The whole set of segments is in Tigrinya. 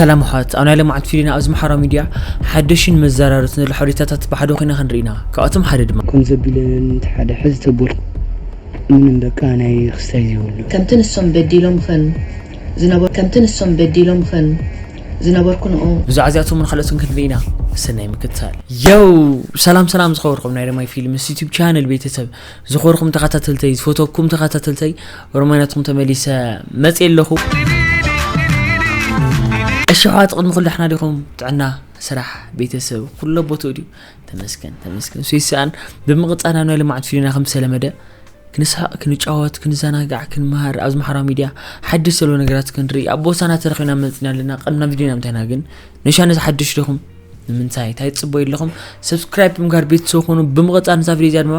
ሰላም ኣሕዋት፣ ኣብ ናይ ለማዓት ፊሊና ኣብዚ ማሕበራዊ ሚድያ ሓደሽን መዘራረብትን ዘሎ ሓበሬታታት ብሓደ ኮይና ክንርኢ ኢና። ካብኣቶም ሓደ ድማ ከም ዘቢለን ሓደ ሕዚ ተቦል ምንም በቃ ናይ ክስታይ ዘይብሉ ከምቲ ንሶም በዲሎምኽን ዝነበር ከምቲ ንሶም በዲሎምኽን ዝነበርኩንኦ። ብዛዕባ እዚኣቶምን ካልኦትን ክንርኢ ኢና። ሰናይ ምክትታል። የው፣ ሰላም ሰላም ዝኸበርኩም ናይ ለማይ ፊልምስ ዩቲዩብ ቻነል ቤተሰብ፣ ዝኸበርኩም ተኸታተልተይ፣ ዝፈተኩም ተኸታተልተይ፣ ሮማናትኩም ተመሊሰ መጽእ ኣለኹ። እሺ ኣሕዋት፣ ቅድሚ ኩሉ ደሕና ዲኹም? ጥዕና፣ ስራሕ፣ ቤተሰብ ኩሎ ቦትኡ ድዩ? ተመስገን ተመስገን። እሱ ይስኣን። ብምቕጻል ናብ ናይ ልምዓት ፊልምና ከም ዝተለመደ ክንስሓቕ፣ ክንጫወት፣ ክንዘናጋዕ፣ ክንመሃር፣ ኣብዚ ማሕበራዊ ሚድያ ሓድሽ ዘሎ ነገራት ክንርኢ ኣብ ቦታና ተረኺብና መጺና ኣለና። ቅድሚ ናብ ቪድዮና ምንታይና ግን፣ ንሻ ነዚ ሓድሽ ዲኹም? ንምንታይ? እንታይ ትጽበዩ ኣለኹም? ሰብስክራይብ ብምግባር ቤተሰብ ኮኑ። ብምቕጻል ነዛ ቪድዮ እዚኣ ድማ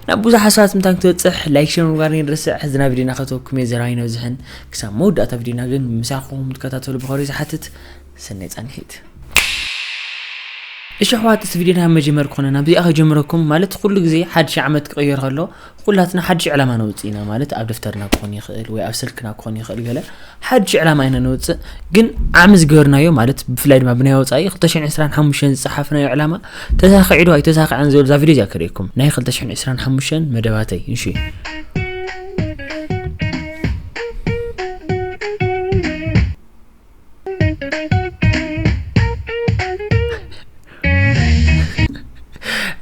ናብ ብዙሓት ሰባት ምንታን ክትበጽሕ ላይክ፣ ሼር ምግባር ንረስዕ። ሕዚ ናብ ቪድዮና ከተወኩም እየ። ዘራይ ነብዝሕን ክሳብ መወዳእታ ቪድዮና ግን ምሳኹም ትከታተሉ ብኸሪ ዝሓትት። ሰናይ ጻንሒት። እሺ ኣሕዋት፣ እቲ ቪድዮና መጀመር ኮነ ናብዚኣ ከጀምረኩም፣ ማለት ኩሉ ግዜ ሓድሽ ዓመት ክቕየር ከሎ ኩላትና ሓድሽ ዕላማ ነውጽእ ኢና። ማለት ኣብ ደፍተርና ክኾን ይኽእል ወይ ኣብ ስልክና ክኾን ይኽእል፣ ገለ ሓድሽ ዕላማ ኢና ነውጽእ። ግን ዓሚ ዝገበርናዮ፣ ማለት ብፍላይ ድማ ብናይ ወጻኢ ክልተ ሽሕን ዕስራን ሓሙሽተን ዝጸሓፍናዮ ዕላማ ተሳኺዑ ዶ ኣይተሳኽዐን ዝብል እዛ ቪድዮ እዚኣ ከርእየኩም። ናይ ክልተ ሽሕን ዕስራን ሓሙሽተን መደባተይ። እሺ።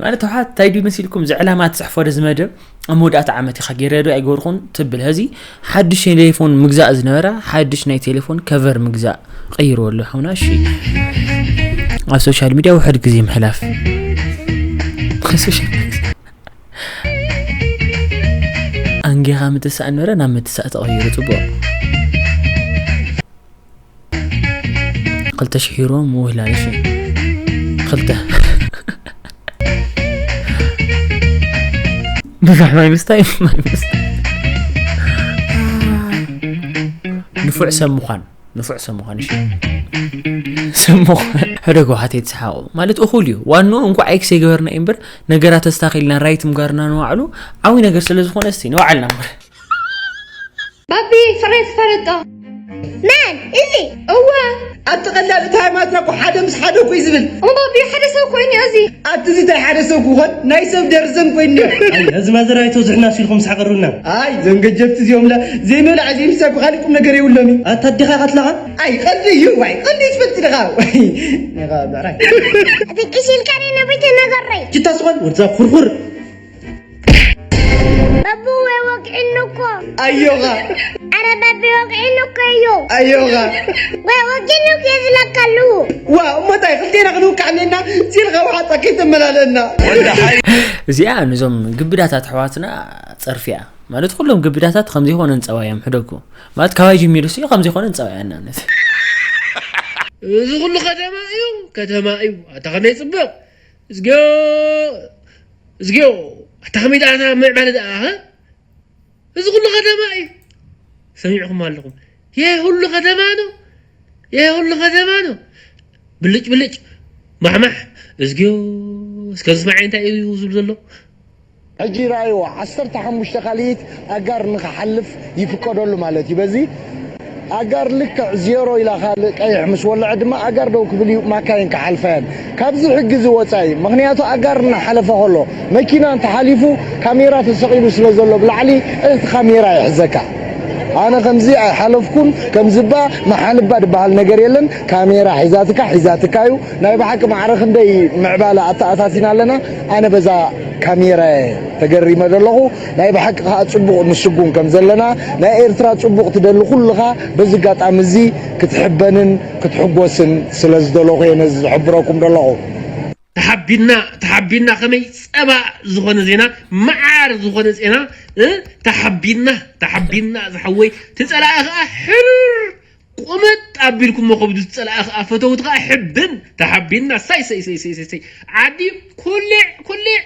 ማለት ኣሕዋት፣ እንታይ ድዩ መሲልኩም እዚ ዕላማ ትጽሕፎ ዶ እዚ መደብ? ኣብ መወዳእታ ዓመት ኢኻ ገይረ ዶ ኣይገበርኩን ትብል። ሕዚ ሓድሽ ቴሌፎን ምግዛእ ዝነበራ ሓድሽ ናይ ቴሌፎን ከቨር ምግዛእ ቀይርዎ ኣሎ ሓውና። እሺ፣ ኣብ ሶሻል ሚድያ ውሕድ ግዜ ምሕላፍ። ኣብ ሶሻል ሚድያ ኣንጌኻ ምትሳእ ነበረ ናብ ምትሳእ ተቐይሩ። ጽቡቕ። ክልተ ሽሕ ዩሮ ምውህላል፣ እሺ። ክልተ። ብዙሕ ማይ ምስታይ፣ ማይ ምስታይ። ንፉዕ ሰብ ምዃን፣ ንፉዕ ሰብ ምዃን፣ እሺ። ሰብ ምዃን። ሕደጎ ሓተይ ትስሓቑ። ማለት እኹል እዩ። ዋንኡ እንኳዕ ኤክስ የገበርና እምበር፣ ነገራት ተስታኺልና ራይት ምጋርና ንባዕሉ ዓብይ ነገር ስለ ዝኾነ፣ እስቲ ንባዕልና እምበር። ባቢ፣ ፍሬ ትፈልጦ? መን? እዚ? እወ። ኣቲ ቀላል፣ እቲ ሃይማኖትና እኮ ሓደ ምስ ሓደ እኮ እዩ ዝብል። እሞ ባቢ፣ ሓደ ሰብ እኮ እዩ እኒኦ እዚ። ኣቲ እዚ እንታይ ሓደ ሰብ ክኾን? ናይ ሰብ ደርዘን እኮ እዩ እኒኦ። ኣይ፣ እዚ ማዘር ኣይተብዝሑና ሲልኩም ሳዕቅሩና። ኣይ፣ እዞም ገጀብቲ እዚኦም ላ ዘይመብላዕ ዘይምስታይ እኮ ካሊእ ቁም ነገር የብሎም እዩ። ኣታ ኣዴኻ ቀትለኻ? ኣይ፣ ቀልዲ እዩ። ዋይ፣ ቀልዲ ትፈልጥ ዲኻ? ዋይ፣ ናይ ኻ-፣ ብዕራይ። እቲ ቅሽ ኢልካ ነይ ነብሪተ ነገረይ። ጅታ ዝኾን ወድዛ ኩርኩር። በቡ ወይ ወግዒኒ እኮ። ኣዮኻ። ኣረ በቢ ወግዒኒ እኮ እዩ። ኣዮኻ። ወይ ወግዒኒ እኮ እዩ ዝለካ ኣለዉ። ዋ፣ እሞ እንታይ ክልቴና ክንውቃዕ እኒኤና? ሲልካ ውሓጣ ከይተመላለአና። እዚኣ ነዞም ግብዳታት ኣሕዋትና ጸርፊ እያ። ማለት ኩሎም ግብዳታት ከም ዘይኮነ ንጸባዮም ሕደጉ። ማለት ካባይ ጀሚሩ ሲ ከም ዘይኮነ ንጸባያ ንኣብነት። እዚ ኩሉ ከተማ እዩ፣ ከተማ እዩ። ኣታ ከመይ ጽብቕ። እዝግዮ፣ እዝግዮ፣ ኣታ ከመይ ደኣ እታ ምዕባለ ደኣ፣ ሀ? እዚ ኩሉ ከተማ እዩ። ሰሚዕኩም ኣለኹም። ይሄ ሁሉ ከተማ ነው። ይሄ ሁሉ ከተማ ነው። ብልጭ ብልጭ፣ ማሕማሕ፣ እዝግዮ፣ እስከ ዝስማዕ እንታይ እዩ ዝብል ዘሎ? ሕጂ ረኣይዎ፣ ዓሰርተ ሓሙሽተ ካልኢት ኣጋር ንኽሓልፍ ይፍቀደሉ ማለት እዩ። በዚ ኣጋር ልክዕ ዜሮ ኢላ ካልእ ቀይሕ ምስ ወለዐ ድማ ኣጋር ደው ክብል እዩ፣ ማካይን ክሓልፋ እየን። ካብዚ ሕጊ እዚ ወጻኢ፣ ምኽንያቱ ኣጋር እናሓለፈ ከሎ መኪና እንተሓሊፉ ካሜራ ተሰቒሉ ስለ ዘሎ ብላዕሊ እቲ ካሜራ ይሕዘካ። ኣነ ከምዚ ኣይሓለፍኩን፣ ከምዚ እባ መሓልባ ዝበሃል ነገር የለን። ካሜራ ሒዛትካ ሒዛትካ እዩ። ናይ ብሓቂ ማዕረ ክንደይ ምዕባለ ኣተኣታቲና ኣለና። ኣነ በዛ ካሜራ ተገሪመ ዘለኹ። ናይ ብሓቂ ከዓ ጽቡቕ ንስጉም ከም ዘለና፣ ናይ ኤርትራ ጽቡቕ ትደሊ ኩልኻ በዚ ኣጋጣሚ እዚ ክትሕበንን ክትሕጎስን ስለ ዝደለኹ እየ ነዚ ዝሕብረኩም ዘለኹ። ተሓቢና፣ ተሓቢና፣ ከመይ ጸባ ዝኾነ ዜና፣ መዓር ዝኾነ ዜና፣ እ? ተሓቢና፣ ተሓቢና ዝሓወይ፣ ትጸላኢ ኸኣ ሕርር ቁምጥ ኣቢልኩሞ ከብዱ ዝጸላእ ከኣ ፈተውቲ ከኣ ሕብን ተሓቢና ሳይ ሳይ ሳይ ሳይ ሳይ ሳይ ዓዲ ኩሊዕ ኩሊዕ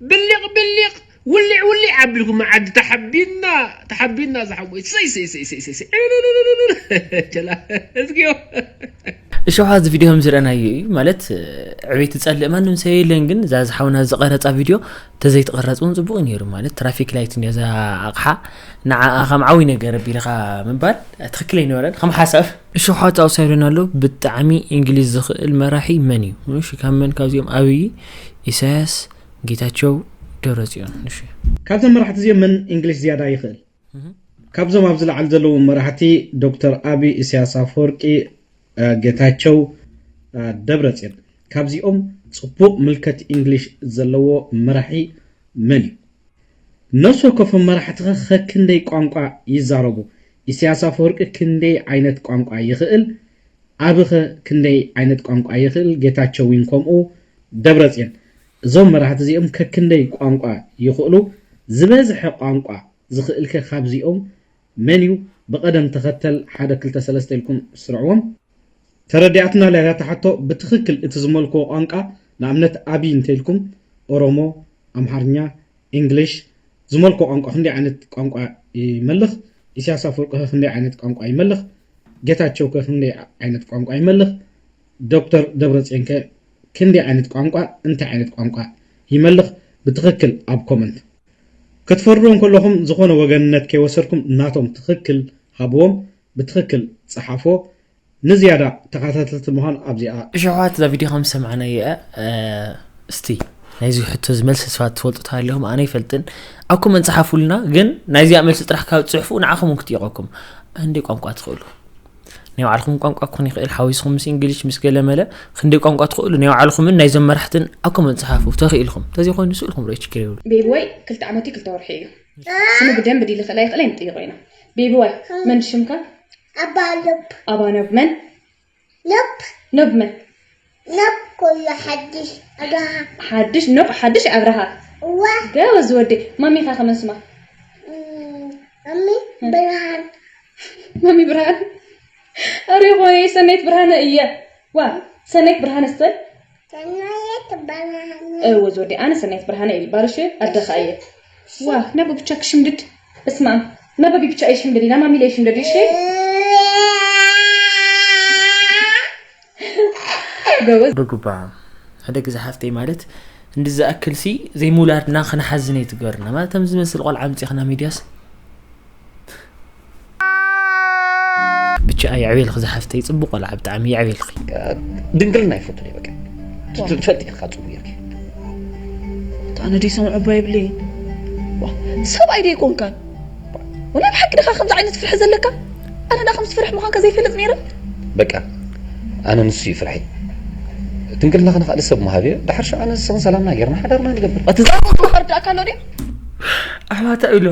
ብሊቕ ብሊቕ ውሊዕ ውሊዕ ኣቢልኩም ዓዲ ተሓቢና ተሓቢና ዝሓወይ ሳይ ሳይ ሳይ ሳይ ሳይ ሳይ ጀላ እዝግዮ እሺ፣ እዚ ቪድዮ ከም ዝረኣናዮ እዩ። ማለት፣ ዕቤት ዝጸልእ ማንም ሰብ የለን፣ ግን እዛ ዝሓውና ዝቐረጻ ቪድዮ ተዘይትቐረጽ እውን ጽቡቕ እዩ ነይሩ። ማለት፣ ትራፊክ ላይት እንድያ እዛ ኣቕሓ፣ ንዓኣ ከም ዓብዪ ነገር ኣቢልኻ ምባል ትኽክል ኣይነበረን፣ ከም ሓሳብ። እሺ፣ ሓወት ኣውሳይዶን ኣሎ፣ ብጣዕሚ እንግሊዝ ዝኽእል መራሒ መን እዩ? እሺ፣ ካብ መን ካብዚኦም? ኣብይ፣ ኢሳያስ፣ ጌታቸው፣ ደብረጽዮን። እሺ። ካብዞም መራሕቲ እዚኦም መን እንግሊሽ ዝያዳ ይኽእል? እህ። ካብዞም ኣብዚ ላዕሊ ዘለዉ መራሕቲ ዶክተር ኣቢ፣ ኢሳያስ ኣፈወርቂ፣ እ፣ ጌታቸው፣ እ፣ ደብረጽዮን። ካብዚኦም ጽቡቕ ምልከት እንግሊሽ ዘለዎ መራሒ መን እዩ? ነፍሲ ወከፎም መራሕትኸ ከክንደይ ቋንቋ ይዛረቡ? ኢሳያስ ኣፈወርቂ ክንደይ ዓይነት ቋንቋ ይኽእል? ኣብኸ ክንደይ ዓይነት ቋንቋ ይኽእል? ጌታቸው እውን ከምኡ፣ ደብረጽዮን። እዞም መራሕቲ እዚኦም ከክንደይ ቋንቋ ይኽእሉ? ዝበዝሐ ቋንቋ ዝኽእልከ ካብዚኦም መን እዩ? ብቐደም ተኸተል ሓደ ክልተ ሰለስተ ኢልኩም ስርዕዎም። ተረዲኣትና ላይላ እታ ሕቶ። ብትኽክል እቲ ዝመልክዎ ቋንቋ፣ ንኣብነት ኣቢ እንተኢልኩም ኦሮሞ፣ ኣምሓርኛ፣ እንግሊሽ፣ ዝመልክዎ ቋንቋ ክንደይ ዓይነት ቋንቋ ይመልኽ? ኢሳያስ ኣፈወርቂ ከ ክንደይ ዓይነት ቋንቋ ይመልኽ? ጌታቸው ከ ክንደይ ዓይነት ቋንቋ ይመልኽ? ዶክተር ደብረጽዮን ከ ክንደይ ዓይነት ቋንቋ፣ እንታይ ዓይነት ቋንቋ ይመልኽ? ብትኽክል ኣብ ኮመንት። ክትፈርዱ እንከለኹም ዝኾነ ወገንነት ከይወሰድኩም ናቶም ትኽክል ሃብዎም፣ ብትኽክል ጸሓፎ። ንዝያዳ ተኸታተልቲ ምዃን ኣብዚኣ። እሺ ኣሕዋት፣ እዛ ቪድዮ ከም ዝሰማዕናዮ እያ። እ፣ እስቲ ናይዚ ሕቶ እዚ መልሲ ስባት ትፈልጡ ተሃሊኹም፣ ኣነ ኣይፈልጥን። ኣብ ኮመንት ጸሓፉልና፣ ግን ናይዚኣ መልሲ ጥራሕ ካብ ትጽሕፉ ንዓኹም እውን ክጥይቐኩም። ክንደይ ቋንቋ ትኽእሉ? ናይ ባዕልኹም ቋንቋ ክኾን ይኽእል፣ ሓዊስኹም ምስ እንግሊሽ፣ ምስ ገለ መለ፣ ክንደይ ቋንቋ ትኽእሉ? ናይ ባዕልኹምን ናይዞም መራሕትን ኣብ ኮመንት ጸሓፉ፣ ተኽኢልኩም። ተዘይኮይኑ ስእልኩም ርእዩ፣ ችግር የብሉ። ቤቢ ወይ ክልተ ዓመት እዩ፣ ክልተ ወርሒ እዩ። ስሙ ብደንብ ድዩ ልኽእል ኣይኽእል ኣይንጥይቆ ኢና። ቤቢ ወይ፣ መን ሽምካ? ኣባሎብ። ኣባኖብ መን? ኖፕ። ኖብ መን? ኖፕ ኩሉ ሓድሽ ኣብርሃ። ሓድሽ ኖብ፣ ሓድሽ ኣብርሃ። እዋ። ጎበዝ ወዲ። ማሚኻ ከመን ስማ? እም፣ ማሚ እም። ብርሃን። ማሚ ብርሃን። ኣረ ይኾነ ሰናይት ብርሃነ እየ። ዋ፣ ሰናይት ብርሃነ ስተል? ሰናይት ብርሃነ። እወ ዝወዲ፣ ኣነ ሰናይት ብርሃነ እየ ልባል፣ እሺ? ኣደኻ እየ። ዋ፣ ነቦ ብቻ ክሽምድድ። እስማ፣ ነቦ ብቻ እየ ሽምድድ፣ ኢና ማሚ ለይ ሽምድድ፣ እሺ? ጎበዝ። ብጉባ፣ ሕደ ግዜ ሓፍተይ ማለት፣ እንዲ ዝኣክል ሲ ዘይምውላድና ክንሓዝን እዩ ትገርና። ማለት፣ ከም ዝመስል ቆልዓ ኣምጺእኽና ሚድያስ። ብቻ የዕቤልኺ ዝሓፍተይ፣ ጽቡቕ ቆልዓ ብጣዕሚ የዕቤልኺ። ድንግልና ይፈቱ እየ በቃ። ትፈልጥ ኢኻ ጽቡቕ ጌርኪ። ኣነ ደይ ሰምዖ እባ የብለይን። ዋ፣ ሰብኣይ ደይ ኮንካን። ወላ ብሓቂ ድኻ ከምዚ ዓይነት ፍርሒ ዘለካ? ኣነ ዳ ከምዚ ፍርሒ ምዃንካ ዘይፈልጥ ነይረ። በቃ፣ ኣነ ንሱ እዩ ፍርሒ። ድንግልና ከነኻልእ ሰብ ምሃብ እየ። ድሓር ሽዑ ኣነ ንስኽን ሰላምና ጌርና ሓዳርና ንገብር። እቲ ዘረባ ከርድኣካ ኣሎ ድዩ? ኣሕዋታ ኢሎ።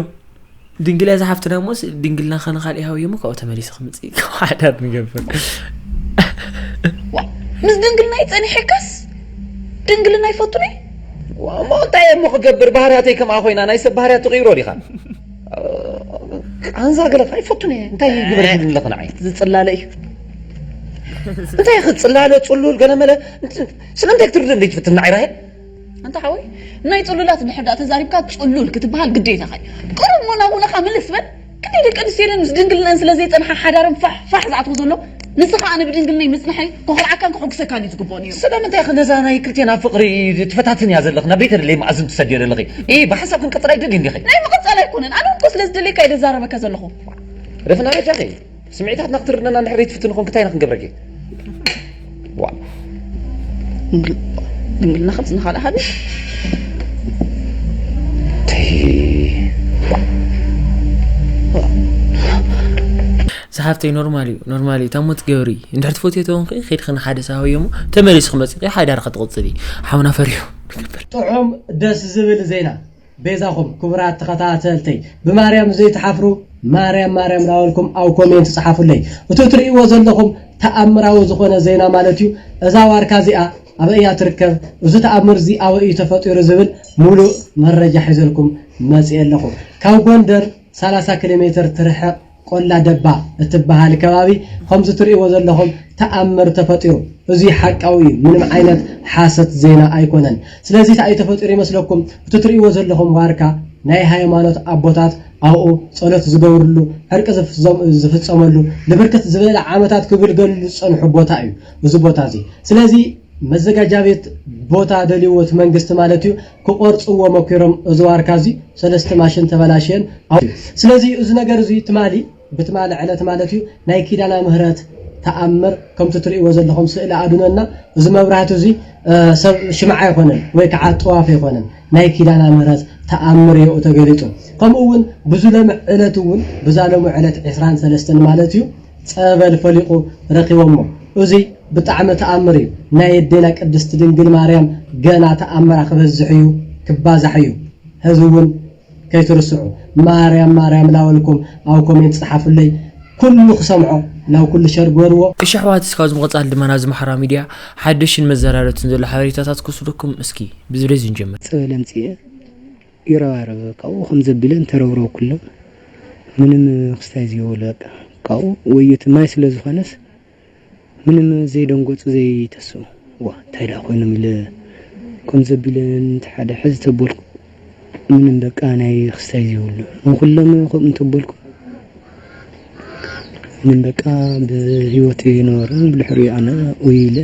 ድንግል እያ ዝሓፍትና እሞስ ድንግልና ከነኻልእ ይሃብዮ እሞ ካብኡ ተመሊሰ ክምፅእ ካብ ሓዳር ንገብር። ዋ፣ ምስ ድንግልና ይጸኒሐካስ ድንግልና ይፈቱኒ? ዋ፣ እሞ እንታይ እሞ ክገብር? ባህርያተይ ከምኣ ኮይና ናይ ሰብ ባህርያት ትቕይሮ ዲኻ? ቃንዛ ገለ ከኣ ይፈቱኒ። እንታይ ግበር ትብልኒ ኣለኺ ንዓይ? ዝጽላለ እዩ። እንታይ ክጽላለ፣ ጽሉል፣ ገለ መለ? ስለምንታይ ክትርድእ እንደ ትፍትን ንዓይ ራሄል? ኣንታ ሓወይ፣ ናይ ጽሉላት እንድሕር ደኣ ተዛሪብካ ጽሉል ክትበሃል ግዴታኻ እዩ። ቅሩብ ሞላ ውለኻ ምልስ በል። ክንደይ ደቂ ኣንስትዮ ኢለን ምስ ድንግልነን ስለ ዘይጸንሓ ሓዳረን ፋሕ ፋሕ ዝኣትዎ ዘሎ፣ ንስኻ ኣነ ብድንግልነይ ምጽንሐይ ከኹርዓካን ከሐጉሰካን እዩ ዝግብኦ ነይሩ። ስለምንታይ ኢኺ ነዛ ናይ ክልቴና ፍቕሪ ትፈታትን እያ ዘለኽ? ናብ ቤተ ልለይ መኣዝን ትሰድዮ ዘለኺ? ኢ፣ ብሓሳብ ክንቅጽል ኣይደልይን ዲኺ? ናይ ምቕጻል ኣይኮነን። ኣነ እኮ ስለ ዝደልየካ እየ ደዛረበካ ዘለኹ። ረፍና በጃኺ። ስምዒታትና ክትርድነና እንድሕር ዘይትፍትን ኾንክ እንታይ ኢና ክንገብረኪ? ዋ። ድንግል-፣ ድንግልና ከምዚ ንኻልእ ሃቢ? ተይ። ዝሓፍተይ ኖርማል እዩ፣ ኖርማል እዩ። ታሞ ትገብሪ። እንድሕር ትፈትዮ ተኾንኺ፣ ኸይድኺ ንሓደ ሰብ ሃብዮ እሞ ተመሊስኺ መጺኺ ሓዳርኺ ትቕጽሊ። ሓውና ፈሪሁ። ጥዑም ደስ ዝብል ዜና። ቤዛኹም ክቡራት ተኸታተልተይ፣ ብማርያም ዘይትሓፍሩ ማርያም ማርያም እናበልኩም ኣብ ኮሜንት ጸሓፉለይ። እቲ እትርእይዎ ዘለኹም ተኣምራዊ ዝኾነ ዜና ማለት እዩ። እዛ ዋርካ እዚኣ ኣበይ እያ ትርከብ? እዚ ተኣምር እዚ ኣበይ እዩ ተፈጢሩ ዝብል ሙሉእ መረጃ ሒዘልኩም መጺኤ ኣለኹ። ካብ ጎንደር ሰላሳ ኪሎ ሜትር ትርሕቕ ቆላ ደባ እትበሃል ከባቢ ከምዚ ትርእይዎ ዘለኹም ተኣምር ተፈጢሩ። እዚ ሓቃዊ እዩ፣ ምንም ዓይነት ሓሰት ዜና ኣይኮነን። ስለዚ እንታይ እዩ ተፈጢሩ ይመስለኩም? እቲ ትርእይዎ ዘለኹም ዋርካ ናይ ሃይማኖት ኣቦታት ኣብኡ ጸሎት ዝገብርሉ፣ ዕርቂ ዝፍጸም-፣ ዝፍጸመሉ፣ ንብርክት ዝበለ ዓመታት ክግልገልሉ ዝጸንሑ ቦታ እዩ እዚ ቦታ እዚ። ስለዚ መዘጋጃ ቤት ቦታ ደልይዎ እቲ መንግስቲ ማለት እዩ፣ ክቆርጽዎ መኪሮም እዚ ዋርካ እዚ ሰለስተ ማሽን ተበላሽየን ኣብኡ። ስለዚ እዚ ነገር እዚ ትማሊ ብትማሊ ዕለት ማለት እዩ ናይ ኪዳና ምህረት ተኣምር ከምቲ ትርእይዎ ዘለኹም ስእሊ ኣድኖና። እዚ መብራህቲ እዚ፣ እ፣ ሰብ ሽምዓ ኣይኮነን ወይ ከዓ ጥዋፍ ኣይኮነን፣ ናይ ኪዳና ምህረት ተኣምር እዩ ተገሊጹ። ከምኡ እውን ብዙ ሎሚ ዕለት እውን ብዛ ሎሚ ዕለት ዕስራን ሰለስተን ማለት እዩ ጸበል ፈሊቑ ረኺቦሞ። እዚ ብጣዕሚ ተኣምር እዩ። ናይ ኣዴና ቅድስቲ ድንግል ማርያም ገና ተኣምራ ክበዝሕ እዩ፣ ክባዛሕ እዩ። ሕዚ እውን ከይትርስዑ፣ ማርያም ማርያም ላበልኩም ኣብ ኮሜንት ጸሓፉለይ። ኩሉ ክሰምዖ ናብ ኩሉ ሸር ግበርዎ። እሺ ኣሕዋት፣ እስካብ ዝምቕጻል ድማ ናብዚ ማሕበራዊ ሚድያ ሓደሽን መዘራረብትን ዘሎ ሓበሬታታት ክወስደኩም እስኪ ብዝብለዚ ንጀምር። ጸበል ኣምጺኤ ይረባረብ፣ ካብኡ ከም ዘቢለ እንተረብረው ኩሎም ምንም ክስታይ ዘይብሉ በቃ። ካብኡ ወይ እቲ ማይ ስለ ዝኾነስ ምንም ዘይደንገጹ ዘይተስኡ። ዋ፣ እንታይ ደኣ ኮይኖም ኢለ ከም ዘቢለ እንተ ሓደ ሕዚ ተበልኩ፣ ምንም በቃ ናይ ክስታይ ዘይብሉ። ንኹሎም ከምኡ እንተበልኩ፣ ምንም በቃ ብህይወት ይነበሩ። ብድሕሪኡ ኣነ ውይ ኢለ፣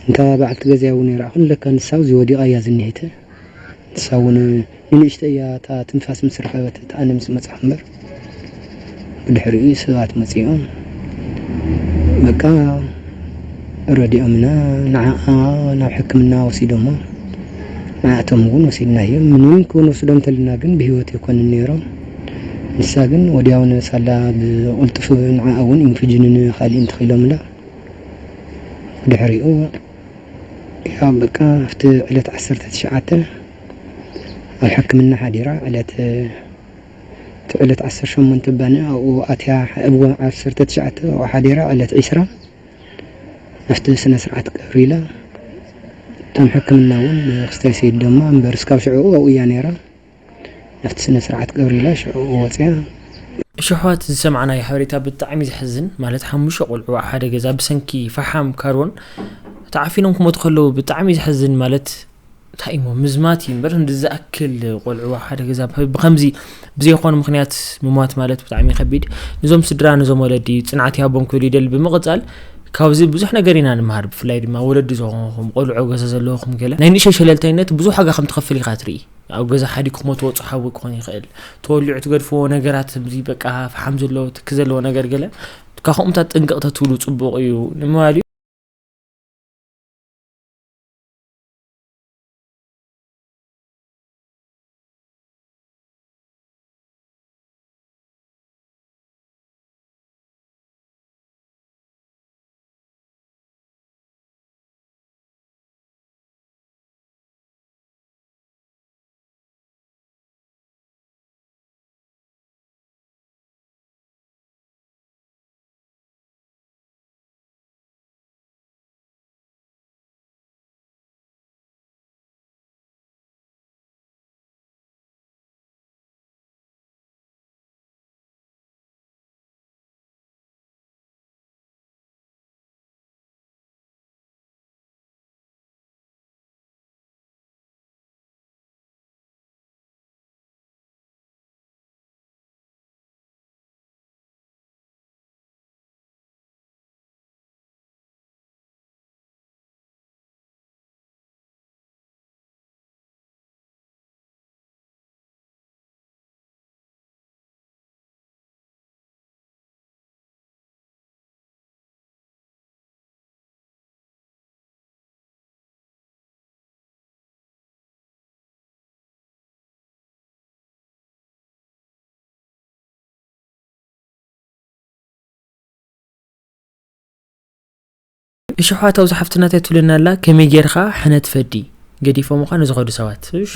እንታ በዓልቲ ገዛይ እውን ይረኣኹ፣ ለካ ንሳ ኣብዚ ወዲቓ እያ ዝኒሄተ። ንሳ እውን ንንእሽተይ እያ እታ ትንፋስ ምስ ረኸበት፣ እታ ኣነ ምስ መጻኹ እምበር። ብድሕሪኡ ሰባት መጺኦም፣ በቃ ረዲኦምና፣ ንዓኣ ናብ ሕክምና ወሲዶማ። ንዓኣቶም እውን ወሲድናዮም። ምንም ክንወስዶም እንተለና ግን ብህይወት ኣይኮኑን ነይሮም። ንሳ ግን ወዲያውኑ ሳላ ብቕልጡፍ ንዓኣ እውን ኢንፍጅንን ካሊእን ተኺሎምላ። ብድሕሪኡ ያው በቃ ኣብቲ ዕለት ዓሰርተ ትሽዓተ ኣብ ሕክምና ሓዲራ፣ ዕለት፣ እቲ ዕለት ዓሰርተ ሸሞንተ ባኒ ኣብኡ ኣትያ፣ ኣብኡ ዓሰርተ ትሽዓተ ኣብኡ ሓዲራ፣ ዕለት ዒስራ ኣብቲ ስነ ስርዓት ቀብሪ ኢላ። እቶም ሕክምና እውን ክስታይ ሰይድ ድማ እምበር እስካብ ሽዑ ኣብኡ እያ ነይራ። ኣብቲ ስነ ስርዓት ቀብሪ ኢላ ሽዑ ወፅያ። እሺ ኣሕዋት፣ ዝሰማዕናዮ ሓበሬታ ብጣዕሚ ዘሕዝን፣ ማለት ሓሙሽተ ቆልዑ ኣብ ሓደ ገዛ ብሰንኪ ፈሓም ካርቦን ተዓፊኖም ክሞቱ ከለዉ ብጣዕሚ ዘሕዝን፣ ማለት እንታይ እሞ ምዝማት እዩ እምበር፣ እንዲ ዝኣክል ቆልዑ ኣብ ሓደ ገዛ ብኸ-፣ ብኸምዚ ብዘይኮነ ምኽንያት ምሟት ማለት ብጣዕሚ ከቢድ። ንዞም ስድራ፣ ንዞም ወለዲ ጽንዓት ይሃቦም ክብል ይደሊ። ብምቕጻል ካብዚ ብዙሕ ነገር ኢና ንምሃር፣ ብፍላይ ድማ ወለዲ ዝኾንኩም፣ ቆልዑ ኣብ ገዛ ዘለኹም ገለ ናይ ንእሽተይ ሸለልተይነት ብዙሕ ዋጋ ከም ትኸፍል ኢኻ ትርኢ። ኣብ ገዛ ሓዲግኩሞ ትወጹ ሓዊ ክኾን ይኽእል። ተወሊዑ ትገድፍዎ ነገራት፣ እዚ በቃ ፈሓም ዘለዎ፣ ትኪ ዘለዎ ነገር ገለ፣ ካብ ከምኡታት ጥንቅቕ ተትብሉ ጽቡቕ እዩ ንምባል እዩ። እሺ ኣሕዋት፣ ኣብዚ ሓፍትና እንታይ ትብለና ኣላ? ከመይ ጌርካ ሕነ ትፈዲ? ገዲፎምኻ ንዝኸዱ ሰባት። እሺ።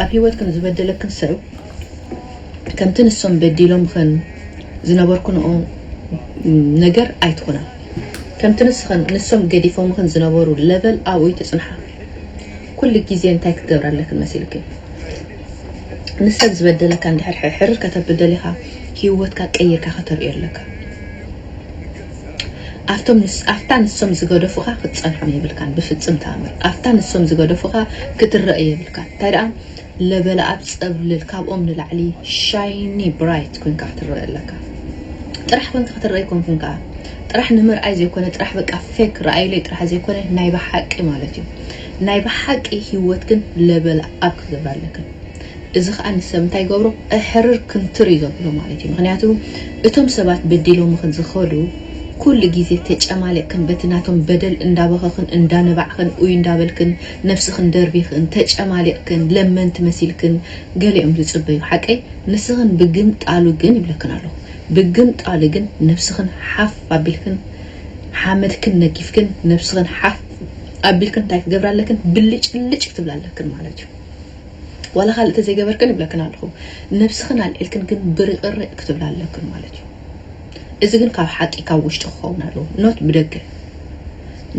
ኣብ ህይወትክን ዝበደለክን ሰብ ከምቲ ንሶም በዲሎምኽን ዝነበርክንኦ ነገር ኣይትኹና። ከምቲ ንስኽን ንሶም ገዲፎምኽን ዝነበሩ ለቨል ኣብኡ ይትጽንሓ። ኩሉ ግዜ እንታይ ክትገብራ ኣለክን መሲልክን? ንሰብ ዝበደለካ እንድሕር ሕርር ከተብል ደሊኻ፣ ህይወትካ ቀይርካ ከተርእዮ ኣለካ። ኣብቶም ንስ-፣ ኣብታ ንሶም ዝገደፉኻ ክትጸንሖም የብልካን፣ ብፍጽም ተኣምር። ኣብታ ንሶም ዝገደፉኻ ክትረአ የብልካን። እንታይ ደኣ፣ ለበለ ኣብ ጸብልል ካብኦም ንላዕሊ ሻይኒ ብራይት ኮንካ ክትረአ ኣለካ። ጥራሕ ኮንካ ክትረአ ኣይኮንክን ከኣ ጥራሕ ንምርኣይ ዘይኮነ ጥራሕ በቃ ፌክ ረኣይለይ ጥራሕ ዘይኮነ ናይ ብሓቂ ማለት እዩ። ናይ ብሓቂ ህይወት ግን ለበለ ኣብ ክትገብር ኣለክን። እዚ ከኣ ንሰብ እንታይ ይገብሮ? እሕርር ክንትር እዩ ዘብሎ ማለት እዩ። ምክንያቱ እቶም ሰባት በዲሎምኽን ዝኸዱ ኩሉ ግዜ ተጨማሊቕክን በቲ ናቶም በደል እንዳበኸኽን እንዳነባዕኽን ኡይ እንዳበልክን ነብስኽን ደርቢኽን ተጨማሊቕክን ለመንቲ መሲልክን ገሊኦም ዝጽበዩ ሓቀይ ንስኽን ብግምጣሉ ግን ይብለክን ኣለኹ። ብግምጣሉ ግን ነብስኽን ሓፍ ኣቢልክን ሓመድክን ነጊፍክን ነብስኽን ሓፍ ኣቢልክን እንታይ ክትገብራ ኣለክን? ብልጭልጭ ክትብላ ኣለክን ማለት እዩ። ዋላ ካልእ ተዘይገበርክን ይብለክን ኣለኹ። ነብስኽን ኣልዒልክን ግን ብርቕርቕ ክትብላ ኣለክን ማለት እዩ። እዚ ግን ካብ ሓቂ ካብ ውሽጢ ክኸውን ኣለዎ ኖት ብደገ።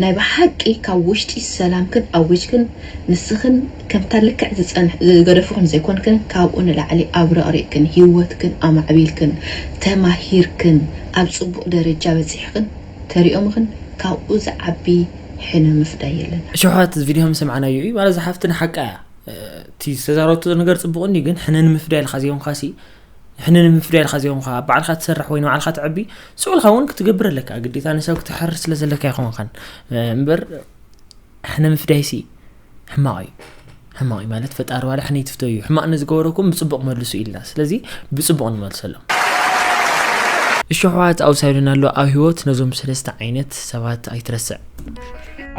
ናይ ብሓቂ ካብ ውሽጢ ሰላምክን ኣዊጅክን ንስኽን ከምታ ልክዕ ዝጸንሕ ዝገደፉኽን ዘይኮንክን ካብኡ ንላዕሊ ኣብ ረቕሪቕክን ህይወትክን ኣማዕቢልክን ተማሂርክን ኣብ ጽቡቕ ደረጃ በጺሕክን ተሪኦምኽን ካብኡ ዝዓቢ ሕነ ምፍዳይ የለን። እሸሓት እዚ ቪድዮ ከም ሰማዕናዮ እዩ ማለት ዝሓፍትን ሓቃ እያ። እቲ ዝተዛረብቶ ነገር ጽቡቕ እንዲ ግን ሕነ ንምፍዳይ ኢልካ ዘይኮንካ ሲ ሕነ ንምፍዳይ ኢልካ ዘይኮንካ ኣብ ባዕልካ ትሰርሕ ወይ ንባዕልካ ትዕቢ ስዑልካ እውን ክትገብር ኣለካ። ግዴታ ንሰብ ክትሕርር ስለ ዘለካ ኣይኮንካን እምበር ሕነ ምፍዳይ ሲ ሕማቕ እዩ። ሕማቕ እዩ ማለት ፈጣሪ ዋላ ሕነ ይትፍቶ እዩ። ሕማቕ ንዝገበረኩም ብጽቡቕ መልሱ ኢልና። ስለዚ ብጽቡቕ ንመልሰሎም። እሺ ኣሕዋት ኣውሳይዱና ኣሎ ኣብ ህይወት ነዞም ሰለስተ ዓይነት ሰባት ኣይትረስዕ።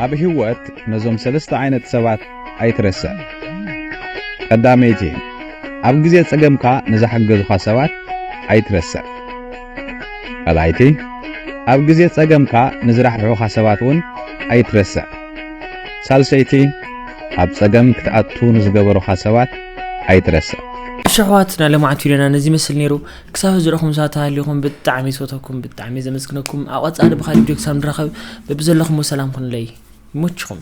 ኣብ ህይወት ነዞም ሰለስተ ዓይነት ሰባት ኣይትረስዕ። ቀዳመይቲ፣ ኣብ ግዜ ጸገምካ ንዝሓገዙኻ ሰባት ኣይትረስዕ። ካልኣይቲ፣ ኣብ ግዜ ጸገምካ ንዝራሕርሑኻ ሰባት እውን ኣይትረስዕ። ሳልሰይቲ፣ ኣብ ጸገም ክትኣቱ ንዝገበሩኻ ሰባት ኣይትረስዕ። እሺ ኣሕዋት ናይ ሎማዓንቲ ቪድዮና ነዚ ይመስል ነይሩ። ክሳብ ዝረኹም ሳት ተሃሊኹም ብጣዕሚ ዝፈተኩም ብጣዕሚ ዘመስግነኩም። ኣብ ቀጻሊ ብኻሊእ ቪድዮ ክሳብ ንራኸብ በብዘለኹም ሰላም ኩኑለይ። ይመችኹም።